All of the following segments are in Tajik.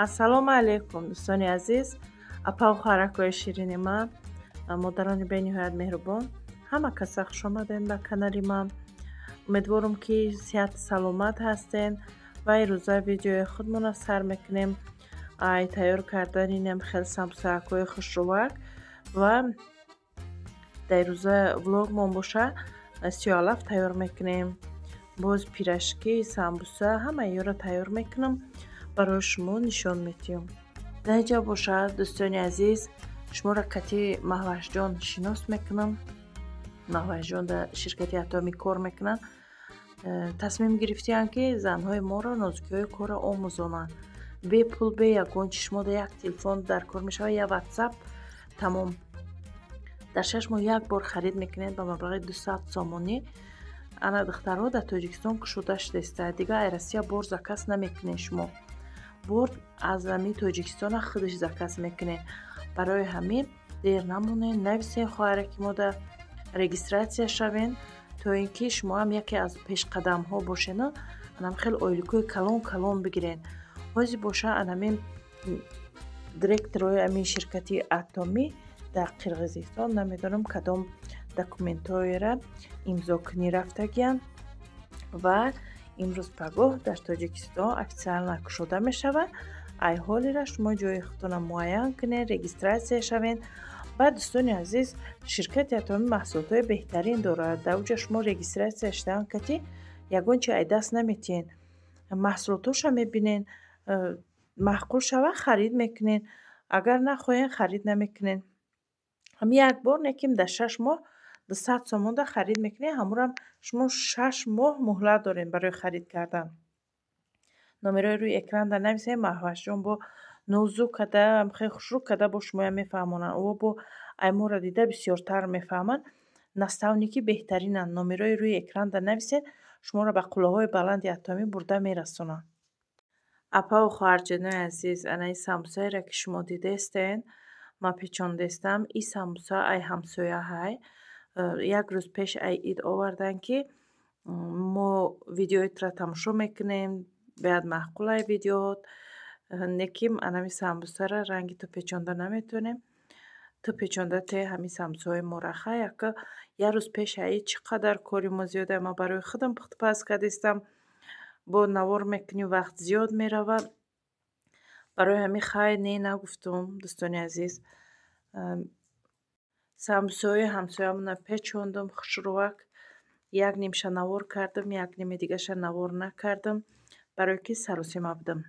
Ассалому алайкум, дӯстони азиз, апаву хоҳаракҳои ширини ман, модарони бениҳоят меҳрубон. Ҳама каса хуш омадем ба канали ман. Умедворам, ки сиҳату саломат ҳастен. Ва ирӯза видеои худмонро сар мекунем ай тайёр кардани нем хел самбусакҳои хушрӯвак. Ва дар ирӯза влогмон боша, сиёҳалаф тайёр мекунем, боз пирожки, самбуса, ҳамаи ёро тайёр мекунам, барои шумо нишон медиҳам. Дар инҷа бошад, дӯстони азиз, шуморо кати Маҳвашҷон шинос мекунам. Маҳвашҷон дар ширкати Атомӣ кор мекунанд. Тасмим гирифтиянд, ки занҳои моро нозукиҳои корро омӯзонанд бепул, бе ягон чи. Шумо як телефон дар кор мешавад, я Ватсап, тамом. Дар 6 моҳ як бор харид мекунед ба маблағи 200 сомонӣ. Ана, духтарҳо, дар Тоҷикистон кушода шудааста. Дигар ай Россия бор заказ намекунед, шумо бор аз ҳамин Тоҷикистона худаш заказ мекунед. Барои ҳамин дер намонед, нависен хоҳараки мода, регистрация шавен, то ин ки шумо ҳам яке аз пешқадамҳо бошену анам хел ойликҳои калон калон бигирен. Ҳозир боша, анамин директорои ҳамин ширкати Атомӣ дар Қирғизистон намедонам кадом документҳоеро имзокунӣ рафтагиянд ва имрӯз пагоҳ дар Тоҷикистон официально кушода мешавад. Ай ҳолира шумо ҷои худтонро муайян кунед, регистрация шавед. Баъд, дӯстони азиз, ширкати Атомӣ маҳсулотҳои беҳтарин дорад. Дар уҷа шумо регистрация шудан кати ягон чи ай даст наметиҳед. Маҳсулотҳоша мебинед, маъқул шавад, харид мекунед, агар нахоҳед, харид намекунед. Ҳамин як бор неким дар 6 моҳ 200 сомонда харид мекунед, ҳамонам шумо 6 моҳ муҳлат доред барои харид кардан. Номерои рӯи экранда нависед, Маҳвашҷон бо нозук када, хеле хушрӯ када бо шумоям мефаҳмонанд. О бо айморо дида бисёртар мефаҳманд. Наставники беҳтаринанд. Номерои рӯи экранда нависед, шуморо ба қуллаҳои баланди Атомӣ бурда мерасонанд. Апаву хоҳарҷонои азиз, ана ин самбусаеро, ки шумо дидаистед, ман печондаистам, ин самбуса ай ҳамсоя ҳай. Як рӯз пеш ай ид оварданд, ки мо видеоитро тамошо мекунем, бояд маъқул ай видеоот, неким анами самбусара ранги ту печонда наметавонем, ту печонда те ҳамин самбусаҳои моро. Хай, ака, як рӯз пеш ай чӣ қадар кори мо зиёда. Ман барои худам пухтупаз кардистам, бо навор мекунӣ, вақт зиёд меравад. Барои ҳамин хай, не нагуфтум. Дӯстони азиз, самбусаҳои ҳамсоямона печондум хушрӯвак. Як нимша навор кардам, як ними дигаша навор накардам, барое ки саросима будам.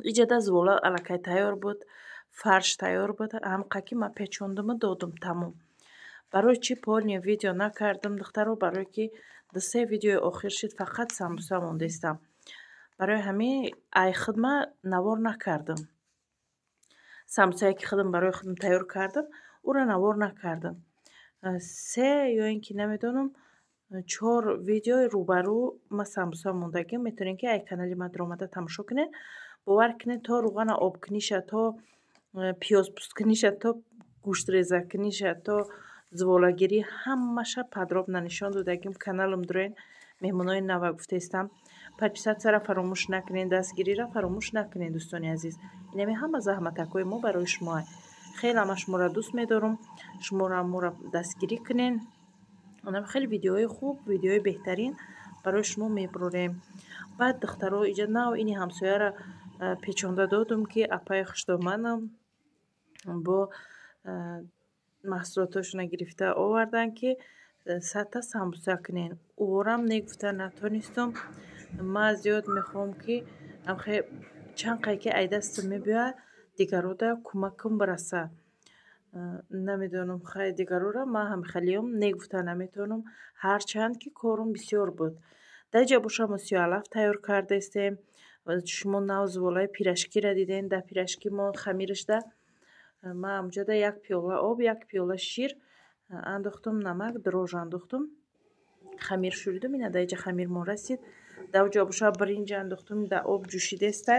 Иҷада звола аллакай тайёр буд, фарш тайёр буд, ҳамқа ки ман печондуму додум, тамом. Барои чӣ полный видео накардам, духтаро? Барое ки ду-се видеои охир шид, фақат самбуса мондаистам. Барои ҳамин ай худма навор накардам. Самбусае ки худам барои худам тайёр кардам, ӯро навор накардам. Се ё ин ки намедонам, чор видеои рӯбарӯ ма самбуса мондагим. Метавонед, ки ай канали ман даромада тамошо кунед. Бовар кунед, то рӯғана обкуниша, то пиёзпусткуниша, то гӯштрезакуниша, то зволагирӣ, ҳамаша подробно нишон додагим. Каналам дурен, меҳмонои нава гуфтаистам, подписаться ра фаромӯш накунед, дастгириро фаромӯш накунед. Дӯстони азиз, инами ҳама заҳматакҳои мо барои шумоа. Хеле ама шуморо дӯст медорам, шуморо моро дастгирӣ кунед. Онам хеле видеоҳои хуб, видеои беҳтарин барои шумо мебурорем. Баъд, духтаро, иҷа нав ини ҳамсояро печонда додум, ки апаи хушдоманам бо маҳсулотошона гирифта оварданд, ки 100-та самбуса кунен. Уворам не гуфта натонистум. Ман зиёд мехоҳам, ки чанд қай ки ай дастам мебиёяд, дигарода кӯмакам бираса. Намедонам, хай, дигарора ман ҳамхелиём не гуфта наметавонам, ҳарчанд ки корум бисёр буд. Дар инҷа боша мо сиёҳалаф тайёр кардаистем. Шумо нав зволаи пирожкиро дидем. Дар пирожки мо хамирашда ман ҳамҷода як пиёла об, як пиёла шир андохтум, намак, дрожжи андохтум, хамир шӯридум. Ина дар инҷа хамирмон расид. Дар оҷо боша биринҷ андохтум, дар об ҷӯшидаеста.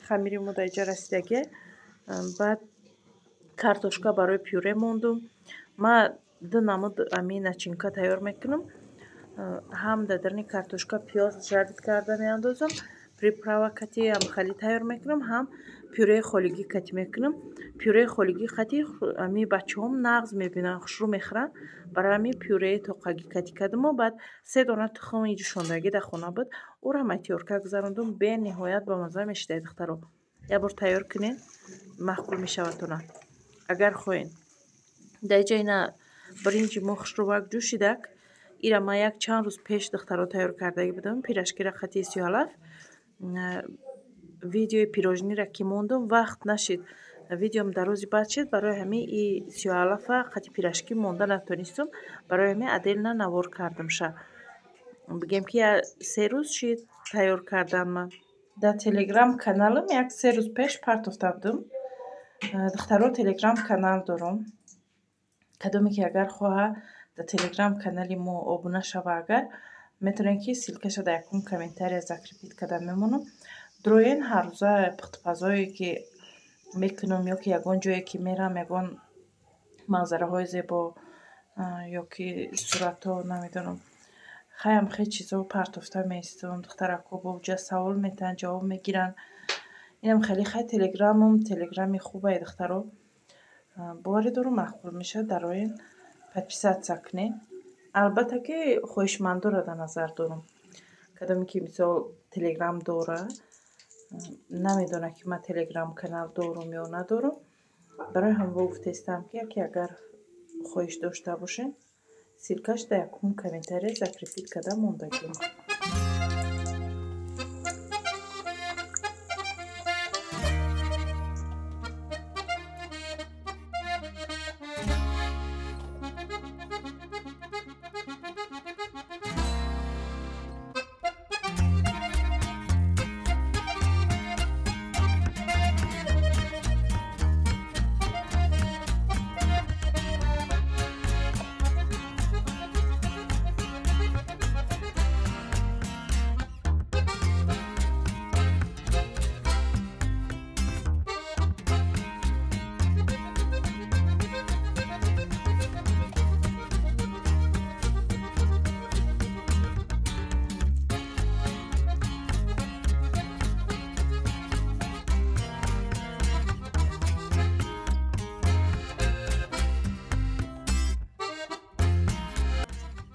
Хамири мо дар инҷа расидаге. Баъд картошка барои пюре мондум. Ман ду намуд ами начинка тайёр мекунам: ҳам дар даруни картошка пиёз жарить карда меандозам. Приправа кати ҳам хали тайёр мекунам, ҳам пюреи холигӣ кати мекунам. Пюреи холигӣ кати ами бачаҳом нағз мебинанд, хушрӯ мехӯранд. Барои ҳамин пюреи тоқагӣ кати кардаму баъд 3 дона тухми ҷӯшондагӣ дар хона буд, ӯро ҳам тайёрка гузарондум. Бениҳоят бамазза мешидаи, духтаро. Як бор тайёр кунед, маъқул мешавадтона. Агар хоҳед. Дар ҷа ина биринҷи мо хушрӯвак ҷӯшидак. Ира ман як чанд рӯз пеш, духтаро, тайёр кардагӣ будам. Пирожкира қати сиёҳалаф. Видеои пирожнира ки мондум, вақт нашид. Видеом дар рӯзи баъд шид, барои ҳамин и сиёҳалафа қати пирожки монда натонистум. Барои ҳамин отдельно навор кардамша. Бигем ки 3 рӯз шид тайёр кардан ман. Дар телеграм каналам як 3 рӯз пеш партофта будум. Духтаро, телеграм канал дорум. Кадоме ки агар хоҳа дар телеграм канали мо обуна шава, агар метавонед ки ссылкаша дар якум комментария закрепить карда мемонам. Дроен ҳаррӯза пухтупазое ки мекунам ё ки ягон ҷое ки мерам, ягон манзараҳои зебо ё ки суратҳо, намедонам. Хаям хел чизо партофта меистам. Духтарако бо уҷа савол метаҳанд, ҷавоб мегиранд. Инам хеле хай телеграмам, телеграми хубае, духтаро. Боварӣ дорум, маъқул мешавад, дароен подписаться кунед. Албатта ки хоҳишмандоро дар назар дорум. Кадоме ки мисол телеграм дора, намедонад ки ман телеграм канал дорум ё надорум. Барои ҳамво гуфтаистам ки яке агар хоҳиш дошта бошед, ссылкаш дар якум комментария закрепить карда мондагим.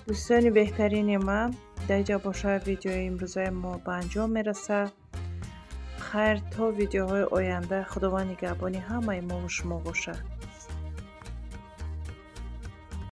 Дӯстони беҳтарини ман, дар инҷа бошад видеои имрӯзаи мо ба анҷом мерасад. Хайр, то видеоҳои оянда, Худованд нигаҳбони ҳамаи мову шумо бошад.